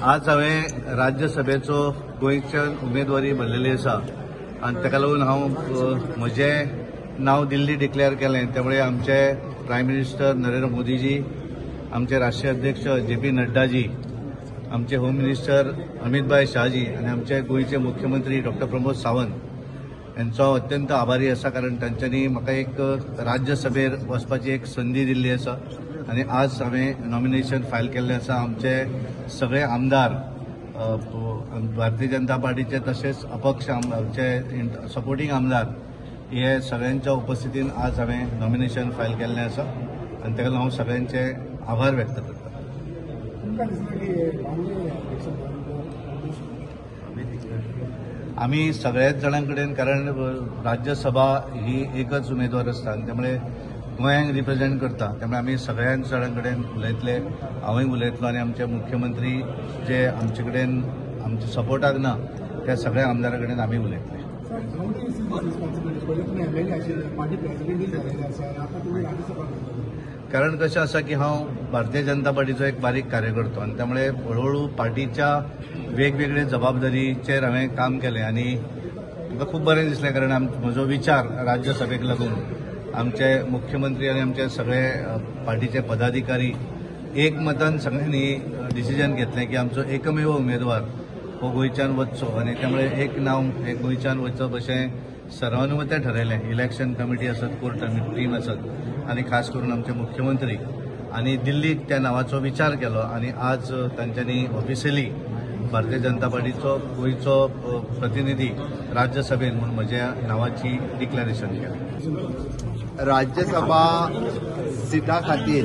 आज हांवें राज्यसभेचो गोंयच्यान उमेदवारी भरलेली आसा आनी ताका लागून हांव म्हजें नांव दिल्ली डिक्लेअर केलें. त्यामुळे आमचे प्रायम मिनिस्टर नरेंद्र मोदीजी, आमचे राष्ट्रीय अध्यक्ष जे पी नड्डाजी, आमचे होम मिनिस्टर अमितभाई शहाजी आनी आमचे गोंयचे मुख्यमंत्री डॉक्टर प्रमोद सावंत यांचो हांव अत्यंत आभारी आसा, कारण तांच्यांनी म्हाका एक राज्यसभेर वचपाची एक संदी दिल्ली आसा आनी आज हांवें नॉमिनेशन फायल केल्लें आसा. आमचे सगळे आमदार भारतीय जनता पार्टीचे तशेंच अपक्ष आमचे सपोर्टिंग आमदार हे सगळ्यांच्या उपस्थितीन आज हांवें नॉमिनेशन फायल केल्लें आसा आनी ताका लागून हांव सगळ्यांचे आभार व्यक्त करता. आमी सगळ्याच जाणां कडेन, कारण राज्यसभा ही एकच उमेदवार आसता आनी त्यामुळे गोंयांक रिप्रेझेंट करता, त्यामुळे आमी सगळ्याच जाणां कडेन उलयतले, हांवूय उलयतलो आनी आमचे मुख्यमंत्री जे आमचे कडेन आमच्या सपोर्टाक ना त्या सगळ्या आमदारां कडेन आमी उलयतले. कारण कशें आसा की हांव भारतीय जनता पार्टीचो एक बारीक कार्यकर्तो आनी त्यामुळे हळूहळू पार्टीच्या वेगवेगळे जबाबदारीचेर हांवें काम केलें आनी म्हाका खूब बरें दिसलें, कारण म्हजो विचार राज्यसभेक लागून आमचे मुख्यमंत्री आनी आमचे सगळे पार्टीचे पदाधिकारी एकमतान सगळ्यांनी डिसिजन घेतलें की आमचो एकमेव उमेदवार हो गोंयच्यान वचचो आनी त्यामुळे एक नांव एक गोंयच्यान वचप अशें सर्वानुमते ठरयलें. इलेक्शन कमिटी आसत, कोर टीम आसत आनी खास करून आमचे मुख्यमंत्री आनी दिल्लीक त्या नांवाचो विचार केलो आनी आज तांच्यांनी ऑफिशियली भारतीय जनता पार्टीचो गोंयचो प्रतिनिधी राज्यसभेन म्हूण म्हज्या नांवाची डिक्लेरेशन केलें. राज्यसभा सिटा खातीर,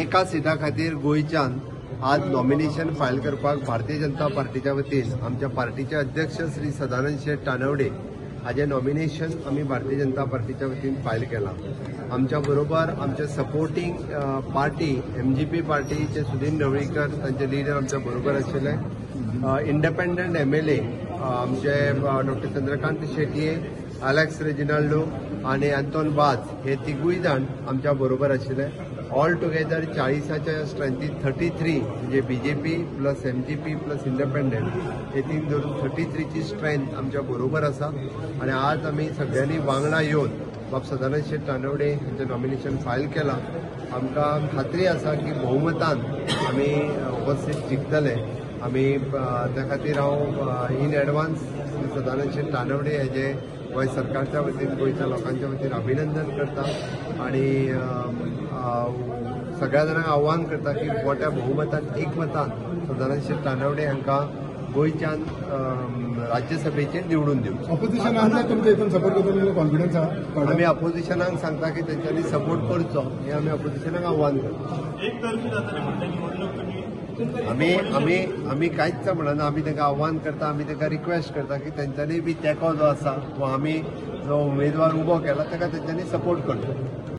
एका सिटा खातीर गोंयच्यान आज नॉमिनेशन फायल करपाक भारतीय जनता पार्टीच्या वतीन आमच्या पार्टीचे अध्यक्ष श्री सदानंद शेट तानवडे हाजे नॉमिनेशन आमी भारतीय जनता पार्टीच्या वतीन फायल केलां. आमच्या बरोबर आमचे सपोर्टिंग पार्टी एमजीपी पार्टीचे सुदीन ढवळीकर तांचे लिडर आमच्या बरोबर आशिल्ले, इंडिपेंडंट एमएलए आमचे doctor Chandrakant Shetye, Alex Reginaldo आनी अंतोन वाज हे तिगूय जाण आमच्या बरोबर आशिल्ले. ऑल टुगेदर 40च्या स्ट्रेंथीत 33 म्हणजे BJP plus MGP plus independent हे तीन धरून 33ची स्ट्रेंथ आमच्या बरोबर आसा आनी आज आमी सगळ्यांनी वांगडा येवन बाब सदानंद शेट तानवडे हांचें नॉमिनेशन फायल केलां. आमकां खात्री आसा की बहुमतान आमी हो सीट जिखतले. आमी त्या खातीर हांव इन एडवान्स सदानंद शेट तानवडे हेजे गोंय सरकारच्या वतीन, गोंयच्या लोकांच्या वतीन अभिनंदन करता आनी सगळ्या जाणांक आव्हान करता की मोठ्या बहुमतान एकमतान सदानंद शेट तानवडे हांकां गोंयच्यान राज्यसभेचेर निवडून दिवचें. ऑपोजिशनाक तुमकां हितून सपोर्ट करतलो कॉन्फिडन्स आसा? आमी ऑपोजिशनाक सांगता की तेंच्यांनी सपोर्ट करचो हें आमी ऑपोजिशनाक आव्हान करता. आमी आमी आमी कांयच म्हणना, आमी तांकां आव्हान करता, आमी तांकां रिक्वेस्ट करता की तेंच्यांनी बी तेंको जो आसा तो आमी जो उमेदवार उबो केला ताका तेंच्यांनी सपोर्ट करचो.